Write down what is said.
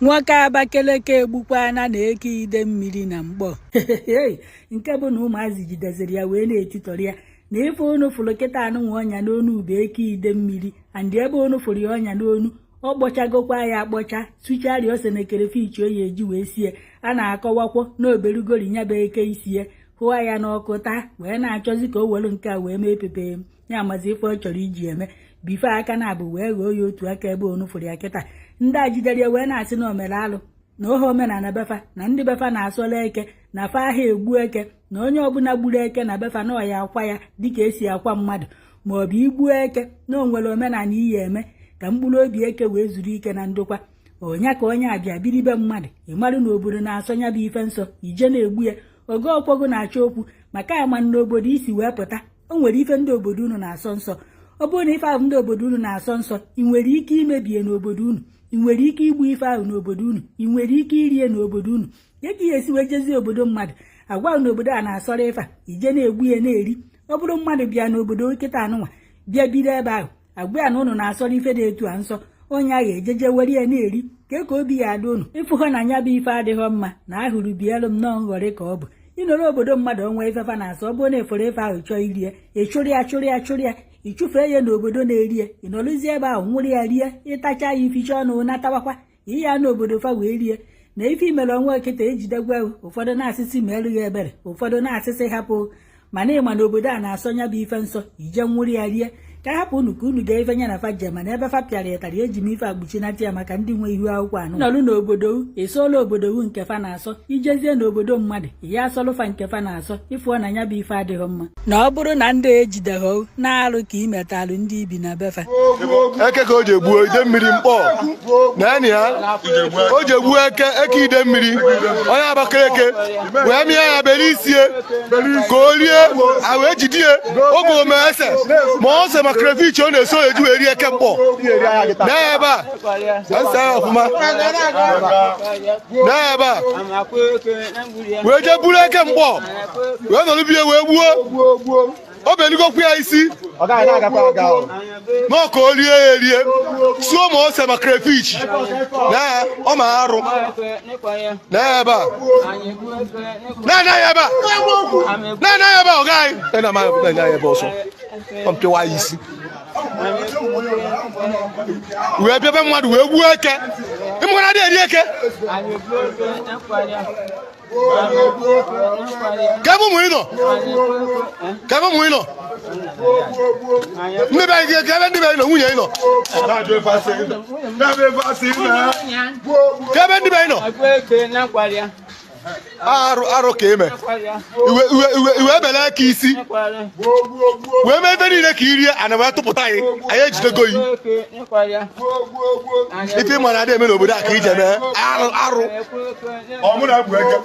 Nwoke Abakaliki egbukwana na eke ide mmiri na mkpọ. Nke bụ na ụmụazị jideziri ya wee na-etitọrọ ya na ife unu fụrụ kịta anụnwa ọnya n'onu bụ eke ide mmiri, and ebe unu fụrụ ya ọnya n'onu, ọ kpọchagokwa ya akpọcha, sụcharịa ose na crayfish o ya eji wee sie. A na-akọwakwọ na oberugori nya bụ eke isie, hụa ya n'ọkụ taa, wee na-achọzi ka o welu nke a wee mee pepe ya. Amazi ife ọ chọrọ iji eme bife aka na abụ wee ghọọ ya otu aka. Ebe onu fụrụ ya kịta, ndị a jidere ya wee na-asị na omere alụ na ohe omenala befa, na ndị befa na-asọla eke, na fa aha egbu eke, na onye ọbụla gburu eke na befa na ọya akwa ya dịka esi akwa mmadụ, ma ọ bụ igbuo eke na o nwere omenala iyi eme ka mkpụrụ obi eke wee zuru ike na ndokwa. Onya ka onye abịa biribe mmadụ, ịmarụ na obodo na-asọ ya bụ ife nsọ, ije na-egbu ya oge ọkwọgụ na-achọ okwu maka ama n'obodo isi wee pụta. O nwere ife ndị obodo unu na-asọ nsọ. Ọ bụrụ na ife ahụ ndị obodo unu na-asọ nsọ, ị nwere ike imebie n'obodo unu, ị nwere ike igbu ife ahụ n'obodo unu, ị nwere ike irie n'obodo unu, ya ka ihe esi wee jezie obodo mmadụ agwa n'obodo a na-asọrọ ife a, ije na-egbu ya na-eri. Ọ bụrụ mmadụ bịa n'obodo nkịta anụnwa bịa biri ebe ahụ, agwa ya na ụnụ na-asọrọ ife dị etu a nsọ, onye ahụ ejeje were ya na-eri ka obi ya adị ụnụ ịfụhụ na nya bụ ife adịghọ mma na ahụrụ bielu m nọọ nghọrị ka ọ bụ ịnọrọ obodo mmadụ onwe ifefa na-asọ. Ọ bụrụ na efere ife ahụ chọọ irie, ị chụrụ ya, chụrụ ya, chụrụ ya, ịchụfee ya n'obodo na-erie, ịnọrụzie ebe ahụ nwụrụ ya rie, ịtacha ya ificha ọnụ, natawakwa ihe ya n'obodo fa wee rie. Na ife imere ọnwa kịta ejidegwa. Ụfọdụ na-asịsị ma erughị ebere, ụfọdụ na-asịsị hapụ, mana ịma na obodo a na-asọ nya bụ ife nsọ, ije nwụrụ ya rie. Ka hapụ unu ka unu gee ife nya na fa je, mana ebe fa pịara ịtarị eji m ife agbụchinata ya maka ndị nwe ihu akwụkwọ anụ nọrụ n'obodo. Ịsọọla obodo wu nke fa na-asọ, ijezie n'obodo mmadụ ya asọlụfa nke fa na-asọ. Ịfụọ na ya bụ ife adịghị mma na ọ bụrụ na ndị ejideghọ na-arụ ka imetalụ ndị ibi na befa. Eke ka o ji egbuo ide mmiri mkpọ na ya, o ji egbuo eke, eke ide mmiri. Onye Abakaliki wee mịa ya bere isie ka o rie, a wee jide ya oge ome ese ma ose ma crayfish ọ na-eso eji wee rie eke mkpọ na ebe a ese ya ọfụma na ebe a wee jee buru eke mkpọ wee nọrọ bie wee gbuo. O beligokwu ya isi nọọ ka o rie ya erie, suo ma ose ma crayfish na ọ ma arụ na ebe a na ebe a na ebe a. Ọ gaghị na ebe ọsọ ọ mpịwa ya isi wee bịa be mmadụ wee gbuo eke. Ịmụkwana adịghị eri eke ka ebe ụmụ ị nọ, ka ebe ụmụ ị nọ, ndị be anyị, ka ebe ndị be anyị nọ, nwunye ị nọ, ka ebe ndị be anyị nọ. Arụ arụ ka eme iwe iwe iwe iwe ebele aka isi wee mee ebe niile ka irie ana wee tụpụta anyị. Anyị ejidego yi ife ịma na adị eme n'obodo a ka ije mee arụ arụ. Ọ mụ na-egbu eke.